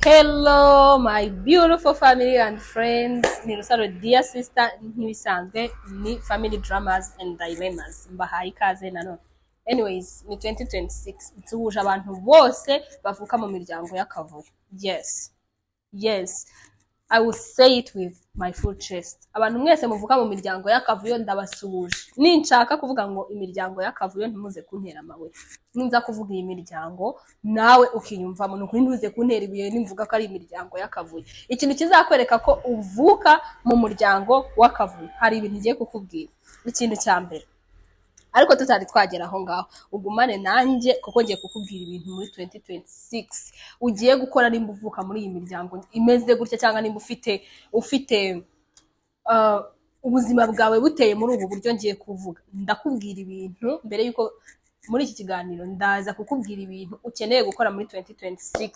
Hello my beautiful family and friends, ni Rusaro dear sister. Nk'ibisanzwe ni Family Dramas and Dilemmas, mbahaye ikaze nanone. Anyways, ni 2026, nsuhuje abantu bose bavuka mu miryango y'akavuyo. Yes, I will say it with my full chest. Abantu mwese muvuka mu miryango y'akavuyo, ndabasuhuje. Ninshaka kuvuga ngo imiryango y'akavuyo, ntimuze kuntera amabuye. Ninza kuvuga iyi miryango nawe ukiyumvamo, ni ukuri ntuze kuntera ibuye nimvuga ko ari imiryango y'akavuyo. Ikintu kizakwereka ko uvuka mu muryango w'akavuyo, hari ibintu ngiye kukubwira. Ikintu cya mbere, ariko tutari twagera aho ngaho, ugumane nanjye kuko ngiye kukubwira ibintu muri 2026 ugiye gukora nimba uvuka muri iyi miryango imeze gutya, cyangwa nimba ufite ubuzima bwawe buteye muri ubu buryo ngiye kuvuga. Ndakubwira ibintu mbere yuko muri iki kiganiro ndaza kukubwira ibintu ukeneye gukora muri 2026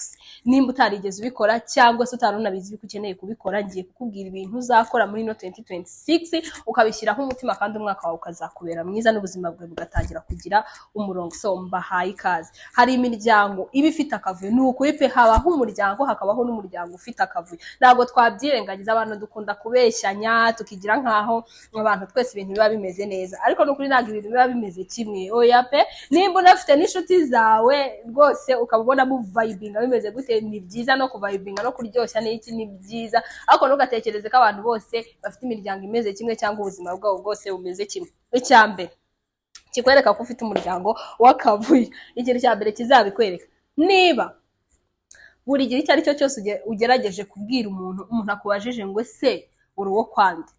nimba utarigeze ubikora cyangwa se utari unabizi yuko ukeneye kubikora. Ngiye kukubwira ibintu uzakora muri ino 2026 ukabishyiraho umutima, kandi umwaka wawe ukazakubera mwiza n'ubuzima bwawe bugatangira kugira umurongo. So mbahaye ikaze. Hari imiryango iba ifite akavuyo, ni ukuri pe. Habaho umuryango, hakabaho n'umuryango ufite akavuyo. Ntabwo twabyirengagiza. Abantu dukunda kubeshyanya, tukigira nkaho abantu twese ibintu biba bimeze neza, ariko ni ukuri ntabwo ibintu biba bimeze kimwe, oya pe. Nimba unafite n'inshuti zawe rwose, ukaba ubona muvayibinga bimeze gute, ni byiza no kuvayibinga no kuryoshya n'iki, ni byiza, ariko ntugatekereze ko abantu bose bafite imiryango imeze kimwe cyangwa ubuzima bwabo bwose bumeze kimwe. Icya mbere kikwereka ko ufite umuryango w'akavuyo, ikintu cya mbere kizabikwereka, niba buri gihe icyo ari cyo cyose ugerageje kubwira umuntu, umuntu akubajije ngo: "Ese uri uwo kwande?"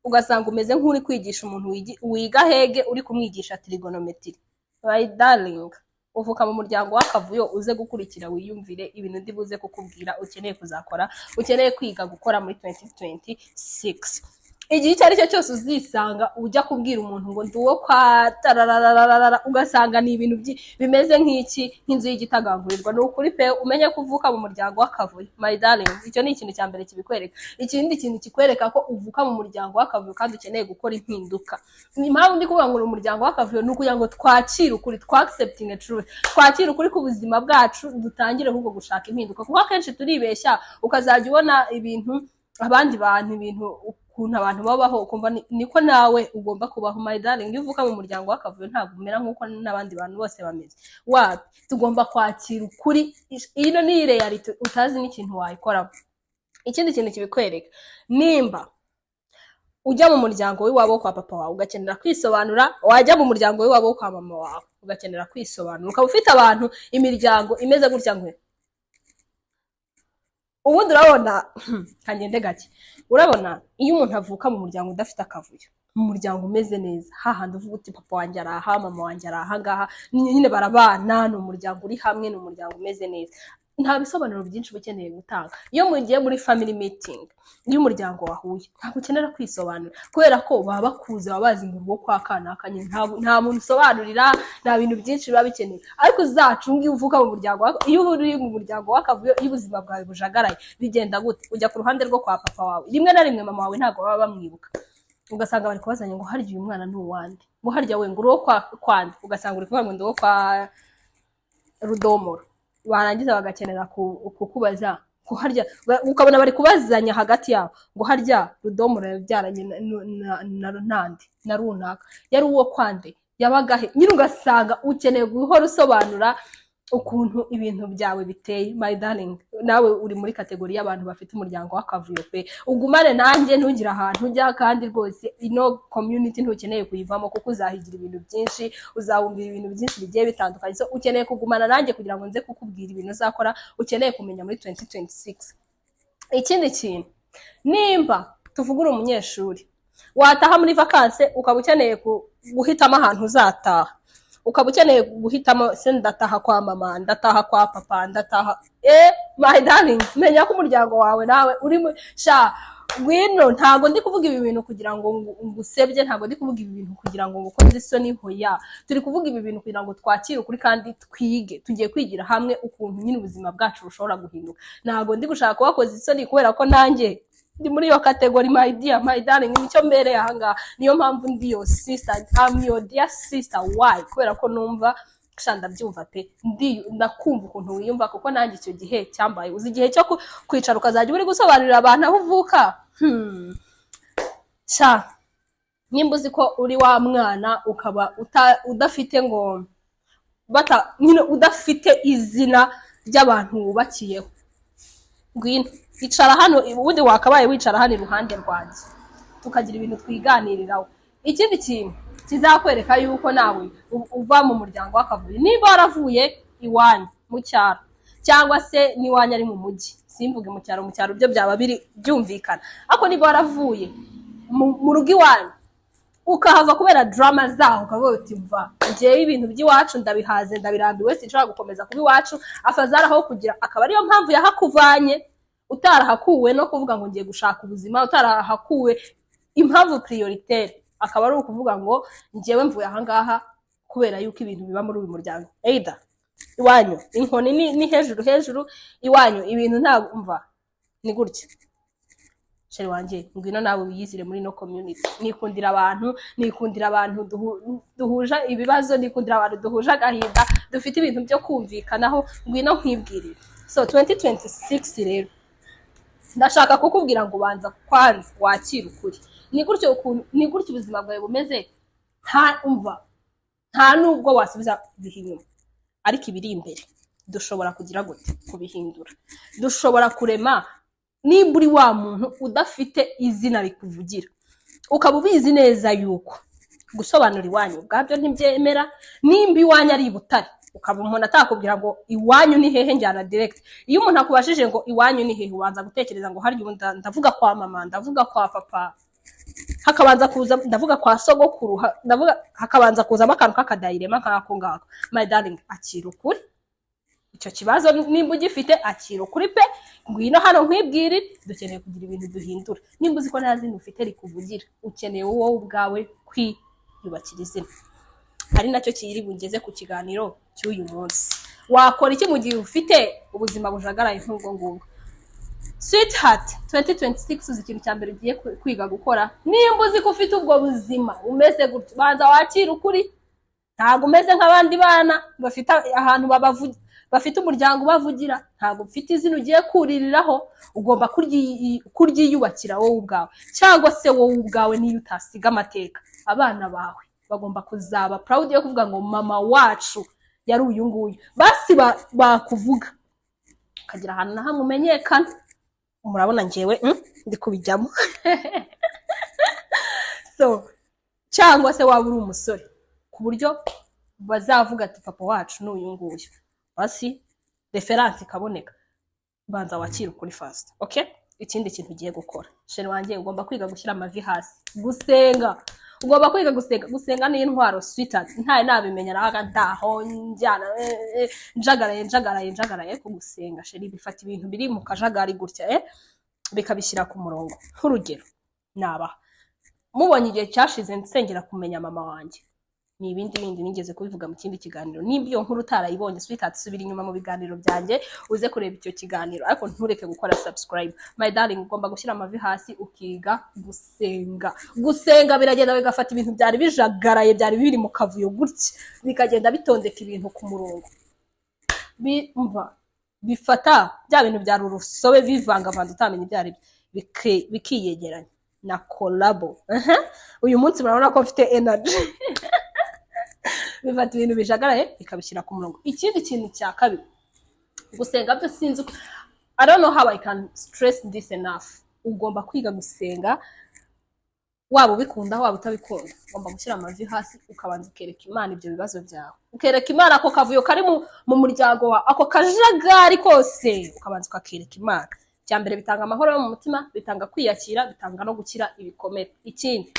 ugasanga umeze nk'uri kwigisha umuntu wiga HEG, uri kumwigisha trigonometry. My darling, uvuka mu muryango w'akavuyo. Uze gukurikira wiyumvire ibintu ndi buze kukubwira ukeneye kuzakora, ukeneye kwiga gukora muri 2026. Igihe icyo ari cyo cyose uzisanga ujya kubwira umuntu ngo ndi uwo kwa tararararara, ugasanga ni ibintu bimeze nk'iki, nk'inzu y'igitagangurirwa, ni ukuri pe, umenye ko uvuka mu muryango w'akavuyo. My darling, icyo ni ikintu cya mbere kibikwereka. Ikindi kintu kikwereka ko uvuka mu muryango w'akavuyo kandi ukeneye gukora impinduka, impamvu ndi kuvuga ngo ni umuryango w'akavuyo, ni ukugira ngo twakire ukuri, twaccepting truth, twakire ukuri k'ubuzima bwacu, dutangire ahubwo gushaka impinduka. Kuko akenshi turibeshya, ukazajya ubona ibintu abandi bantu, ibintu ukuntu abantu babaho, ukumva niko nawe ugomba kubaho. My darling, iyo uvuka mu muryango w'akavuyo ntabwo umera nk'uko n'abandi bantu bose bameze. Wapi, tugomba kwakira ukuri. Ino ni reality utazi n'ikintu wayikoramo. Ikindi kintu kibikwereka, nimba ujya mu muryango w'iwabo wo kwa papa wawe ugakenera kwisobanura, wajya mu muryango w'iwabo wo kwa mama wawe ugakenera kwisobanura, ukaba ufite abantu imiryango imeze gutya ngo ubundi urabona kagende gake. Urabona iyo umuntu avuka mu muryango udafite akavuyo, mu muryango umeze neza, hahandi uvuga uti: "Papa wanjye ari aha, mama wanjye ari aha ngaha," nyine barabana, ni umuryango uri hamwe, ni umuryango umeze neza, nta bisobanuro byinshi uba ukeneye gutanga. Iyo mugiye muri family meeting, iyo umuryango wahuye, ntabwo ukenera kwisobanura kubera ko baba bakuze, baba bazi ngo urugo kwa kanaka nyine nta muntu usobanurira, nta bintu byinshi biba bikeneye. Ariko uzacunge iyo uvuka mu muryango iyo uri mu muryango w'akavuyo, iyo ubuzima bwawe bujagaraye, bigenda gute? Ujya ku ruhande rwo kwa papa wawe, rimwe na rimwe mama wawe ntabwo baba bamwibuka, ugasanga bari kubazanya ngo: "Harya uyu mwana ni uwande?" Ngo: "Harya we ngo uri uwo kwa kwande?" Ugasanga uri kuvuga ngo: "Ndi uwo kwa Rudomoro." Barangiza bagakenera kukubaza ngo harya, ukabona bari kubazanya hagati yabo ngo: "Harya Rudomoro yabyaranye na nande, na runaka? Yari uwo kwande? Yabaga he?" Nyine ugasanga ukeneye guhora usobanura ukuntu ibintu byawe biteye. My darling, nawe uri muri category y'abantu bafite umuryango w'akavuyo pe. Ugumane nanjye, ntugire ahantu ujya, kandi rwose ino community ntukeneye kuyivamo kuko uzahigira ibintu byinshi, uzawumvira ibintu byinshi bigiye bitandukanye. So ukeneye kugumana nanjye kugira ngo nze kukubwira ibintu uzakora, ukeneye kumenya muri 2026. Ikindi kintu, nimba tuvuga uri umunyeshuri, wataha muri vacances, ukaba ukeneye guhitamo ahantu uzataha, ukaba ukeneye guhitamo: se ndataha kwa mama, ndataha kwa papa, ndataha my darling, menya ko umuryango wawe nawe uri sha ngwino. Ntabwo ndi kuvuga ibi bintu kugira ngo ngusebye, ntabwo ndi kuvuga ibi bintu kugira ngo ngukoze isoni, hoya. Turi kuvuga ibi bintu kugira ngo twakire ukuri kandi twige. Tugiye kwigira hamwe ukuntu nyine ubuzima bwacu bushobora guhinduka. Ntabwo ndi gushaka kubakoza isoni kubera ko nanjye ndi muri iyo category. My dear, my darling, nicyo mbereye ahangaha, niyo mpamvu ndi your sister. I'm your dear sister. Why? Kubera ko numva Sha, ndabyumva pe. Ndakumva ukuntu wiyumva, kuko nanjye icyo gihe cyambaye. Uzi igihe cyo kwicara ukazajya uri gusobanurira abantu aho uvuka? Sha, nimba uzi ko uri wa mwana ukaba udafite ngo bata nyine, udafite izina ry'abantu wubakiyeho, ngwino icara hano. Ubundi wakabaye wicara hano iruhande rwanjye, tukagira ibintu twiganiriraho. Ikindi kintu kizakwereka yuko nawe uva mu muryango w'akavuyo, niba waravuye iwanyu mu cyaro, cyangwa se n'iwanyu ari mu mujyi, simvuge mu cyaro, mu cyaro byo byaba biri byumvikana, ariko niba waravuye mu rugo iwanyu ukahava kubera drama zaho, ukavuga uti: "Mva njyewe ibintu by'iwacu ndabihaze, ndabirambiwe, sinshobora gukomeza kuba iwacu," afazari aho kugira akaba ariyo mpamvu yahakuvanye, utarahakuwe no kuvuga ngo ngiye gushaka ubuzima, utarahakuwe impamvu prioritaire akaba ari ukuvuga ngo njyewe mvuye ahangaha kubera yuko ibintu biba muri uyu muryango, either iwanyu inkoni ni hejuru hejuru, iwanyu ibintu ntabwo, mva ni gutya. Chéri wanjye, ngwino nawe wiyizire muri no community. Nikundira abantu, nikundira abantu duhuje ibibazo, nikundira abantu duhuje agahinda, dufite ibintu byo kumvikanaho. Ngwino nkwibwirire. So 2026 rero ndashaka kukubwira ngo ubanza kwanza wakire ukuri. Ni gutyo ukuntu, ni gutyo ubuzima bwawe bumeze. Nta umva, nta nubwo wasubiza ibihe inyuma, ariko ibiri imbere dushobora kugira gute? Kubihindura. Dushobora kurema. Nimba uri wa muntu udafite izina rikuvugira, ukaba ubizi neza yuko gusobanura iwanyu ubwabyo ntibyemera, nimba iwanyu ari i Butare, ukaba umuntu atakubwira ngo iwanyu ni hehe, njyana direct. Iyo umuntu akubajije ngo iwanyu ni hehe, ubanza gutekereza ngo harya ubu ndavuga kwa mama, ndavuga kwa papa, hakabanza kuza ndavuga kwa sogokuru, ndavuga, hakabanza kuzamo akantu k'akadilemma nk'ako ngako. My darling, akira ukuri. Icyo kibazo nimba ugifite, akira ukuri pe. Ngwino hano nkwibwirire. Dukeneye kugira ibintu duhindura. Nimba uzi ko nta zina ufite rikuvugira, ukeneye wowe ubwawe kwiyubakira izina, ari nacyo kiri bungeze ku kiganiro cy'uyu munsi. Wakora iki mu gihe ufite ubuzima bujagaraye nk'ubwo ngubwo? Sweetheart, 2026 uzi ikintu cya mbere ugiye kwiga gukora? Nimba uzi ko ufite ubwo buzima umeze gutyo, banza wakire ukuri. Ntabwo umeze nk'abandi bana bafite ahantu bafite umuryango ubavugira. Ntabwo ufite izina ugiye kuririraho. Ugomba kuryiyubakira wowe ubwawe, cyangwa se wowe ubwawe niyo utasiga amateka, abana bawe bagomba kuzaba proud yo kuvuga ngo mama wacu yari uyu nguyu. Basi bakuvuga ukagira ahantu na hamwe umenyekana. Murabona njyewe ndi kubijyamo. So cyangwa se waba uri umusore, ku buryo bazavuga ati: "Papa wacu ni uyu nguyu," basi référence ikaboneka. Banza wakire ukuri first, okay? Ikindi kintu ugiye gukora, chéri wanjye, ugomba kwiga gushyira amavi hasi, gusenga. Ugomba kwiga gusenga. Gusenga ni intwaro, sweetheart. Ntaye nabimenya nabaga ndaho njyana njagaraye, njagaraye, njagaraye. Ko gusenga, chéri, bifata ibintu biri mu kajagari gutya bikabishyira ku murongo. Nk'urugero nabaha, mubonye igihe cyashize nsengera kumenya mama wanjye, ni ibindi bindi nigeze kubivuga mu kindi kiganiro. Nimba iyo nkuru utarayibonye, sweetheart, subira inyuma mu biganiro byanjye uze kureba icyo kiganiro, ariko ntureke gukora subscribe. My darling, ugomba gushyira amavi hasi ukiga gusenga. Gusenga biragenda bigafata ibintu byari bijagaraye, byari biri mu kavuyo gutya, bikagenda bitondeka ibintu ku murongo. Bimva bifata bya bintu byari urusobe bivangavanze, utamenya ibyo ari byo, bikiyegeranya na collabo. Uyu munsi murabona ko mfite energy. Bifata ibintu bijagaraye bikabishyira ku murongo. Ikindi kintu cya kabiri, gusenga byo sinzi I don't know how I can stress this enough. Ugomba kwiga gusenga, waba ubikunda, waba utabikunda. Ugomba gushyira amavi hasi, ukabanza ukereka Imana ibyo bibazo byawe, ukereka Imana ako kavuyo kari mu muryango wawe, ako kajagari kose, ukabanza ukakereka Imana. Icya mbere, bitanga amahoro yo mu mutima, bitanga kwiyakira, bitanga no gukira ibikomere. Ikindi,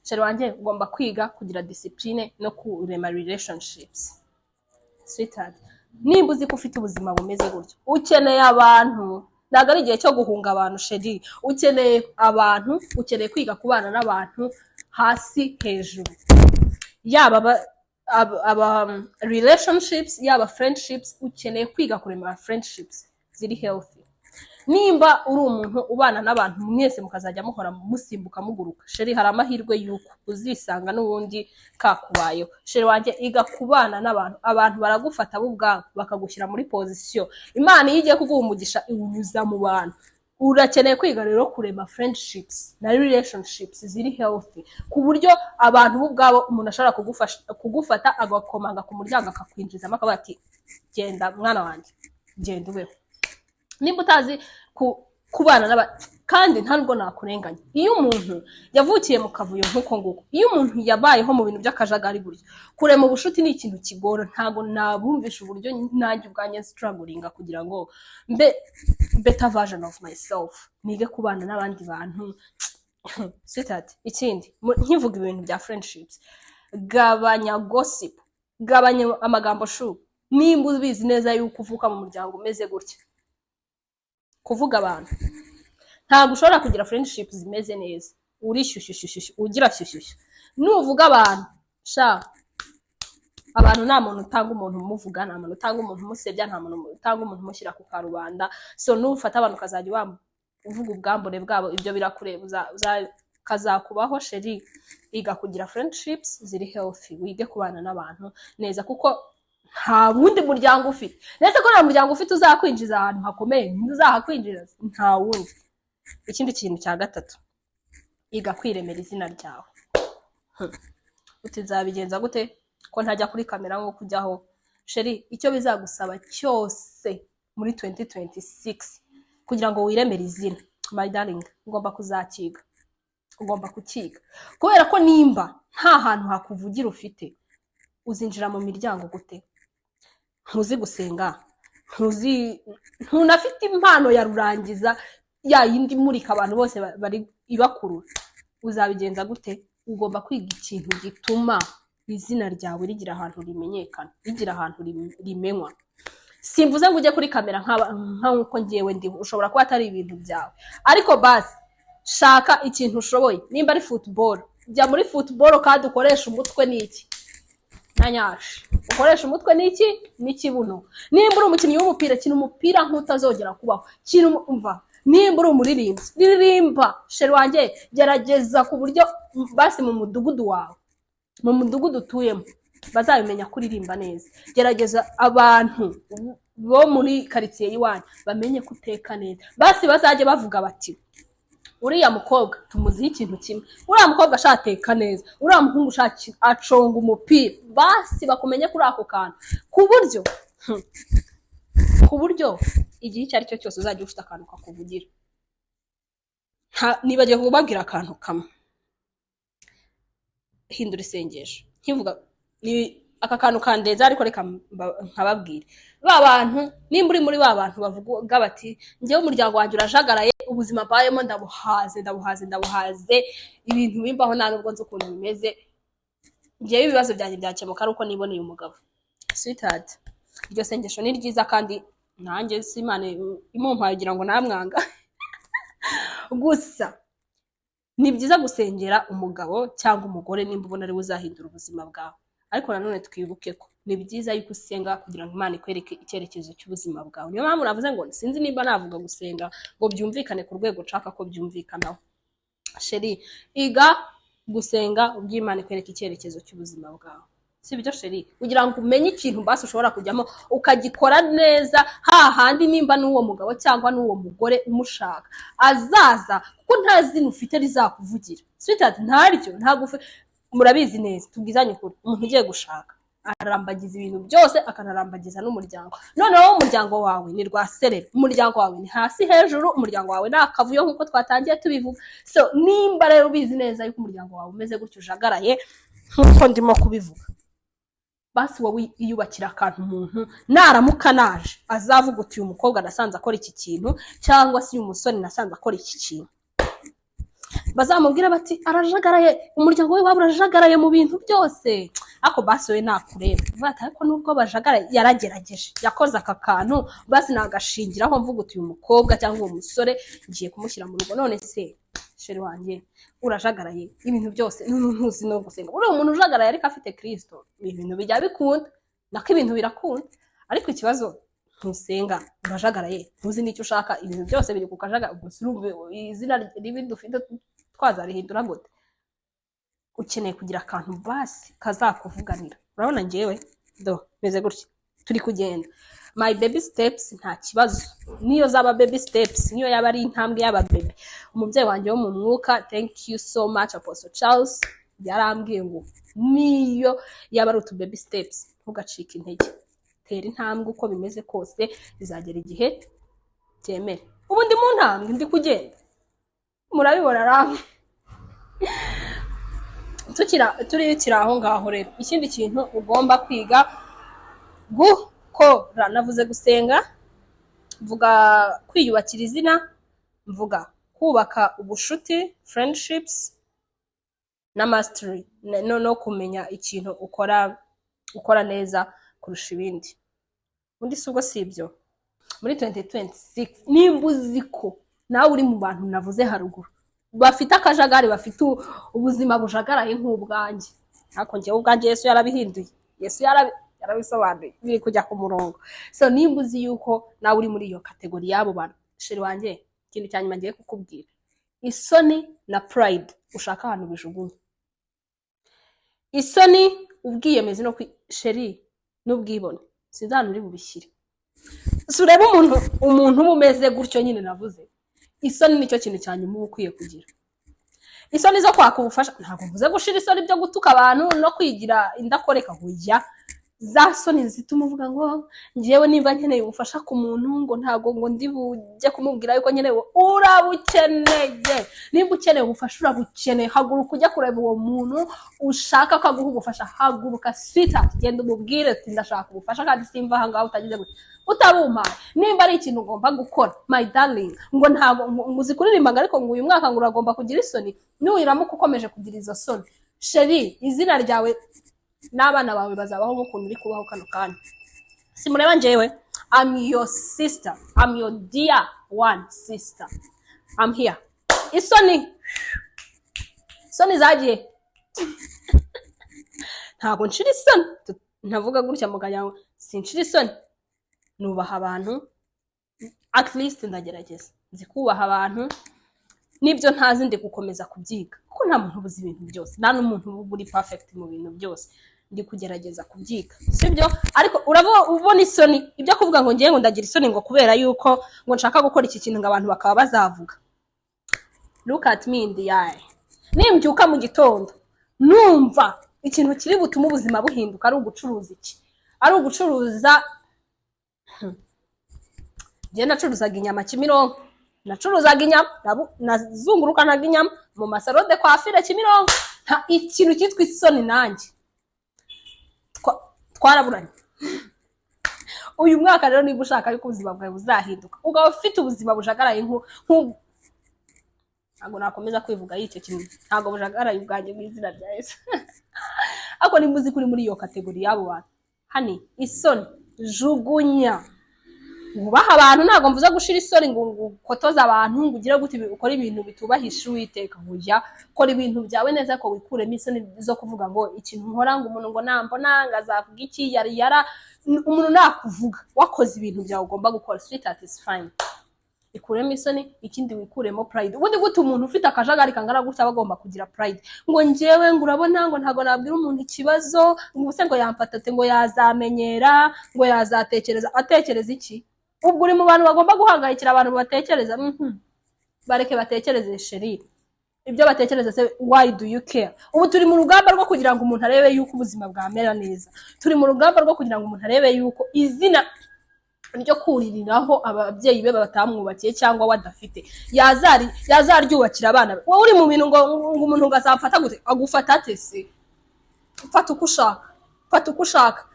chéri wanjye, ugomba kwiga kugira discipline no kurema relationships. Sweetheart, nimba uzi ko ufite ubuzima bumeze gutyo, ukeneye abantu. Ntabwo ari igihe cyo guhunga abantu, chéri. Ukeneye abantu, ukeneye kwiga kubana n'abantu hasi hejuru, yaba aba relationships, yaba friendships. Ukeneye kwiga kurema friendships ziri healthy. Nimba uri umuntu ubana n'abantu mwese mukazajya muhora musimbuka muguruka, chérie, hari amahirwe y'uko uzisanga n'ubundi kakubayeho. Chérie wanjye, iga kubana n'abantu. Abantu baragufata bo ubwabo bakagushyira muri position. Imana iyo igiye kuguha umugisha iwunyuza mu bantu. Urakeneye kwiga rero kurema friendships na relationships ziri healthy, ku buryo abantu bo ubwabo umuntu ashobora kugufasha, kugufata agakomanga ku muryango, akakwinjizamo, akavuga ati: "Genda mwana wanjye, genda ubeho." Nimba utazi kubana n'aba, kandi nta nubwo nakurenganya, iyo umuntu yavukiye mu kavuyo nk'uko nguko, iyo umuntu yabayeho mu bintu by'akajagari gutyo, kurema ubushuti ni ikintu kigora. Ntabwo nabumvisha uburyo nanjye ubwanjye strugglinga kugira ngo mbe better version of myself, nige kubana n'abandi bantu. Sweetheart, ikindi, nkivuga ibintu bya friendships, gabanya gossip, gabanya amagambo shu. Nimba ubizi neza yuko uvuka mu muryango umeze gutya, kuvuga abantu, ntabwo ushobora kugira friendship zimeze neza. Uri shyushyushyushyu, ugira shyushyushyu, nuvuga abantu sha. Abantu, nta muntu utanga umuntu umuvuga, nta muntu utanga umuntu umusebya, nta muntu utanga umuntu umushyira ku karubanda. So nufata abantu ukazajya uvuga ubwambure bwabo, ibyo birakureba, kazakubaho. Chérie, iga kugira friendships ziri healthy, wige kubana n'abantu neza, kuko nta wundi muryango ufite. Ndetse ko nta muryango ufite uzakwinjiza ahantu hakomeye, ntuzahakwinjiza, nta wundi. Ikindi kintu cya gatatu, iga kwiremera izina ryawe. Uti: "Nzabigenza gute ko ntajya kuri kamera nk'uko ujyaho?" Chérie, icyo bizagusaba cyose muri 2026 kugira ngo wiremere izina, my darling, ugomba kuzakiga, ugomba kukiga, kubera ko nimba nta hantu hakuvugira ufite, uzinjira mu miryango gute? Ntuzi gusenga, ntuzi, ntunafite impano ya rurangiza ya yindi imurika abantu bose bari ibakurura, uzabigenza gute? Ugomba kwiga ikintu gituma izina ryawe rigira ahantu rimenyekana, rigira ahantu rimenywa. Simvuze ngo ujye kuri kamera nk'uko ngewe ndiho, ushobora kuba atari ibintu byawe, ariko basi shaka ikintu ushoboye. Nimba ari football, jya muri football kandi ukoreshe umutwe n'iki na nyashi, ukoresha umutwe n'iki n'ikibuno. Nimba uri umukinnyi w'umupira, kina umupira nk'utazongera kubaho. Kina umva, nimba uri umuririmbyi, ririmba. Chérie wanjye, gerageza ku buryo basi mu mudugudu wawe, mu mudugudu utuyemo, bazabimenya ko uririmba neza. Gerageza abantu bo muri karitsiye y'iwanyu bamenye ko uteka neza. Basi bazajye bavuga bati: "Uriya mukobwa tumuziho ikintu kimwe, uriya mukobwa ashateka neza, uriya muhungu ushaka aconga umupira." Basi bakumenye kuri ako kantu, ku buryo igihe icyo ari cyo cyose uzajya ufite akantu kakuvugira. Nibagiwe kubabwira akantu kamwe: hindura isengesho. Nkivuga ni aka kantu kandenze, ariko reka nkababwire. Ba bantu, nimba uri muri ba bantu bavuga bati: "Njyewe umuryango wanjye urajagaraye, ubuzima mbayemo ndabuhaze, ndabuhaze, ndabuhaze, ibintu bimbaho nta nubwo nzi ukuntu bimeze, njyewe ibibazo byanjye byakemuka ari uko niboneye umugabo." Sweetheart, iryo sengesho ni ryiza, kandi nanjye si Imana imumpaye kugira ngo namwanga. Gusa ni byiza gusengera umugabo cyangwa umugore nimba ubona ariwe uzahindura ubuzima bwawe, ariko nanone twibuke ko ni byiza yuko usenga kugira ngo Imana ikwereke icyerekezo cy'ubuzima bwawe. Niyo mpamvu navuze ngo sinzi nimba navuga gusenga ngo byumvikane ku rwego nshaka ko byumvikanaho. Chérie, iga gusenga ubwo Imana ikwereka icyerekezo cy'ubuzima bwawe, si byo chérie? Kugira ngo umenye ikintu basi ushobora kujyamo ukagikora neza, hahandi nimba n'uwo mugabo cyangwa n'uwo mugore umushaka azaza, kuko nta zina ufite rizakuvugira. Sweetheart, ntaryo, ntabwo ufite. Murabizi neza, tubwizanye ukuri, umuntu ugiye gushaka arambagiza ibintu byose, akanarambagiza n'umuryango. Noneho umuryango wawe ni rwaserera, umuryango wawe ni hasi hejuru, umuryango wawe ni akavuyo nk'uko twatangiye tubivuga. So nimba rero ubizi neza yuko umuryango wawe umeze gutyo, ujagaraye nk'uko ndimo kubivuga, basi wowe iyubakira akantu umuntu naramuka naje azavuga uti: "Uyu mukobwa nasanze akora iki kintu," cyangwa se "Uyu musore nasanze akora iki kintu." Bazamubwira bati: "Arajagaraye, umuryango we waba urajagaraye mu bintu byose, ariko basi we nakureba uvuga ati: 'Ariko nubwo bajagaraye yaragerageje, yakoze aka kantu, basi nagashingiraho mvuga uti: uyu mukobwa cyangwa uwo musore ngiye kumushyira mu rugo.'" None se chérie wanjye, urajagaraye ibintu byose, ntuzi no gusenga? Uriya umuntu ujagaraye ariko afite Kirisito, ibintu bijya bikunda, nako ibintu birakunda. Ariko ikibazo Ntusenga, urajagaraye, ntuzi n'icyo ushaka, ibintu byose biri ku kajagari. Ubwo si urumva izina ribi dufite twazarihindura gute? Ukeneye kugira akantu basi kazakuvuganira. Urabona njyewe do meze gutya, turi kugenda my baby steps, nta kibazo. Niyo zaba baby steps, niyo yaba ari intambwe y'aba baby. Umubyeyi wanjye wo mu mwuka, thank you so much, Apostle Charles, yarambwiye ngo niyo yaba ari utu baby steps, ntugacike intege, tera intambwe uko bimeze kose, bizagera igihe byemere. Ubu ndi mu ntambwe, ndi kugenda, murabibona namwe. Tukira turikira aho ngaho rero, ikindi kintu ugomba kwiga gukora, navuze gusenga, mvuga kwiyubakira izina, mvuga kubaka ubushuti, friendships, na mastery, no kumenya ikintu ukora neza kurusha ibindi. Ubundi si ubwo si ibyo, muri 2026, nimba uzi ko nawe uri mu bantu navuze haruguru bafite akajagari, bafite ubuzima bujagaraye nk'ubwanjye, ariko njyewe ubwanjye Yesu yarabihinduye, Yesu yarabisobanuye, biri kujya ku murongo. So nimba uzi yuko nawe uri muri iyo category y'abo bantu, chéri wanjye, ikintu cya nyuma ngiye kukubwira: isoni na pride, ushaka ahantu bijugunye. Isoni, ubwiyemezi no chéri n'ubwibone, sinzi ahantu uri bubishyire. Si urebe umuntu uba umeze gutyo nyine navuze, isoni nicyo kintu cya nyuma uba ukwiye kugira, isoni zo kwaka ubufasha. Ntabwo mvuze gushira isoni byo gutuka abantu no kwigira indakoreka, hoya. Za soni zituma uvuga ngo ngewe nimba nkeneye ubufasha ku muntu, ngo ntabwo ngo ndi bujye kumubwira yuko nkeneye. Urabukeneye. Nimba ukeneye ubufasha, urabukeneye. Haguruka ujya kureba uwo muntu ushaka ko aguha ubufasha. Haguruka sweetheart, genda umubwire uti: "Ndashaka ubufasha kandi simva aha ngaha utagize gutya, utabumpaye." Nimba ari ikintu ugomba gukora, my darling, ngo ntabwo ngo uzi kuririmba ngo ariko ngo uyu mwaka ngo uragomba kugira isoni, nuramuka ukomeje kugira izo soni, chéri, izina ryawe n'abana bawe bazabaho nk'ukuntu uri kubaho kano kanya. Simureba njyewe, I'm your sister, I'm your dear one sister, I'm here. Isoni, isoni zagiye, ntabwo nshira isoni. Ntavuga gutya mukajya ngo sinshira isoni. Nubaha abantu, at least ndagerageza, nzi kubaha abantu. N'ibyo ntazi ndi gukomeza kubyiga, kuko nta muntu ubuze ibintu byose, nta n'umuntu uba uri perfect mu bintu byose. Ndi kugerageza kubyiga, sibyo? Ariko uraba ubona isoni, ibyo kuvuga ngo ngiye ngo ndagira isoni ngo kubera yuko ngo nshaka gukora iki kintu, ngo abantu bakaba bazavuga. Look at me in the eye. Nimbyuka mu gitondo numva ikintu kiri butume ubuzima buhinduka ari ugucuruza iki, ari ugucuruza. Njye nacuruzaga inyama Kimironko, nacuruzaga inyama, nazungurukanaga inyama mu ma salon de coiffure Kimironko. Nta ikintu cyitwa isoni nanjye. Twaraburanye. Uyu mwaka rero, niba ushaka yuko ubuzima bwawe buzahinduka, ukaba ufite ubuzima bujagaraye ntabwo nakomeza kwivuga y'icyo kintu, ntabwo bujagaraye ubwanjye mu izina rya Yesu. Ariko nimba uzi ko uri muri iyo category y'abo bantu, honey, isoni jugunya, wubaha abantu. Ntabwo mvuze gushira isoni ngo ukotoze abantu, ngo ugire gute, ukore ibintu bitubahisha Uwiteka. Oya, kora ibintu byawe neza, ariko wikuremo isoni zo kuvuga ngo ikintu nkora, ngo umuntu ngo nambona ngo azavuga iki, yari yara umuntu nakuvuga. Wakoze ibintu byawe ugomba gukora, sweetheart, is fine. Ikuremo isoni. Ikindi, wikuremo pride. Ubundi gute umuntu ufite akajagari kangana gutya aba agomba kugira pride, ngo njyewe ngo urabona ngo ntabwo nabwira umuntu ikibazo, ngo ubuse ngo yamfata ate, ngo yazamenyera, ngo yazatekereza. Atekereza iki? Ubwo uri mu bantu bagomba guhangayikira abantu batekereza. Bareke batekereze, chéri, ibyo batekereza se, why do you care? Ubu turi mu rugamba rwo kugira ngo umuntu arebe yuko ubuzima bwamera neza. Turi mu rugamba rwo kugira ngo umuntu arebe yuko izina ryo kuririraho ababyeyi be batamwubakiye cyangwa we adafite yazaryubakira abana be. Wowe uri mu bintu ngo umuntu ngo azamfata gute, agufata ate se? Fata uko ushaka, fata uko ushaka,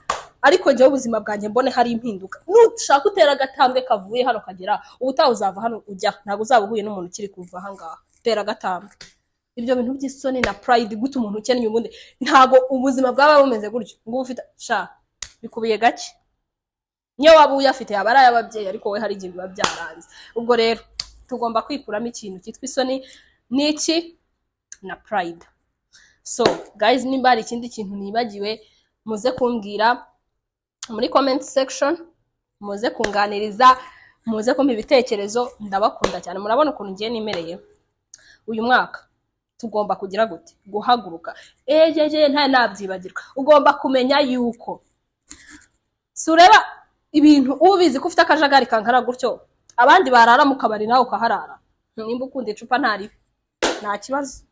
ariko njyewe ubuzima bwanjye mbone hari impinduka. Nushaka utera agatambwe kavuye hano kagera, ubutaha uzava hano ujya, ntabwo uzaba uhuye n'umuntu ukiri kuva aha ngaha. Tera agatambwe. Ibyo bintu by'isoni na pride, gute umuntu ukennye ubundi ntabwo ubuzima bwaba bumeze gutyo, ngo uba ufite sha bikubiye gake. Niyo waba uyafite yaba ari ay'ababyeyi, ariko wowe hari igihe biba byaranze. Ubwo rero tugomba kwikuramo ikintu cyitwa isoni n'iki na pride. So guys, nimba hari ikindi kintu nibagiwe, muze kumbwira muri comment section. Muze kunganiriza, muze kumpa ibitekerezo. Ndabakunda cyane. Murabona ukuntu ngiye nimereye. Uyu mwaka tugomba kugira gute? Guhaguruka. Egege, nta nabyibagirwa. Ugomba kumenya yuko si ureba ibintu uba ubizi ko ufite akajagari kankana gutyo, abandi barara mu kabari nawe ukaharara. Nimba ukunda icupa, ntaribi, nta kibazo,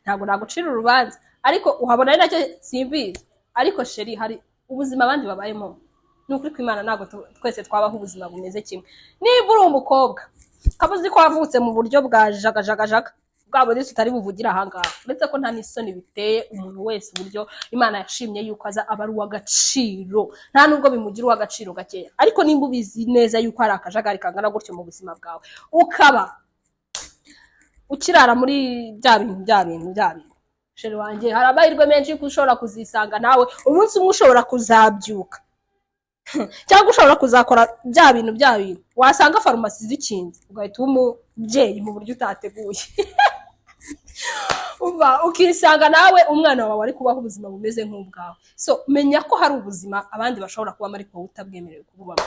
ntabwo nagucira urubanza, ariko uhabona ari nacyo simbizi. Ariko chérie, hari ubuzima abandi babayemo. Ni ukuri kw'Imana, ntabwo twese twabaho ubuzima bumeze kimwe. Niba uri umukobwa ukaba uzi ko wavutse mu buryo bwa jagajagajaga bwa bundi tutari buvugire ahangaha, uretse ko nta n'isoni biteye, umuntu wese uburyo Imana yashimye yuko aza aba ari uw'agaciro, nta nubwo bimugira uw'agaciro gakeya. Ariko nimba ubizi neza yuko hari akajagari kangana gutyo mu buzima bwawe, ukaba ukirara muri bya bintu bya bintu bya bintu, chérie wanjye, hari amahirwe menshi yuko ushobora kuzisanga nawe umunsi umwe ushobora kuzabyuka cyangwa ushobora kuzakora bya bintu bya bintu, wasanga farumasi zikinze, ugahita uba umubyeyi mu buryo utateguye. Umva, ukisanga nawe umwana wawe ari kubaho ubuzima bumeze nk'ubwawe. So menya ko hari ubuzima abandi bashobora kubamo ariko wowe utabwemerewe kububamo.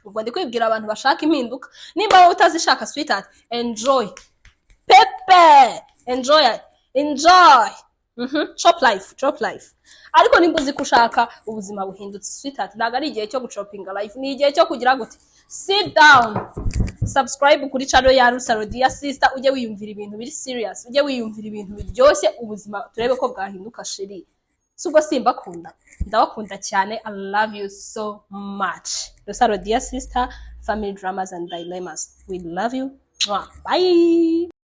Ubwo ndi kwibwira abantu bashaka impinduka. Nimba wowe utazishaka, sweetheart, enjoy pepe, enjoy, enjoy. Chop life, chop life. Ariko nimba uzi ko ushaka ubuzima buhindutse, sweetheart, ntabwo ari igihe cyo guchopinga life, ni igihe cyo kugira gute? Sit down, subscribe kuri channel ya Rusaro Dear Sister, ujye wiyumvira ibintu biri serious, ujye wiyumvira ibintu biryoshye, ubuzima turebe ko bwahinduka. Chérie, si ubwo simbakunda? Ndabakunda cyane. I love you so much. Rusaro Dear Sister, family dramas and dilemmas, we love you. Mwah. Bye.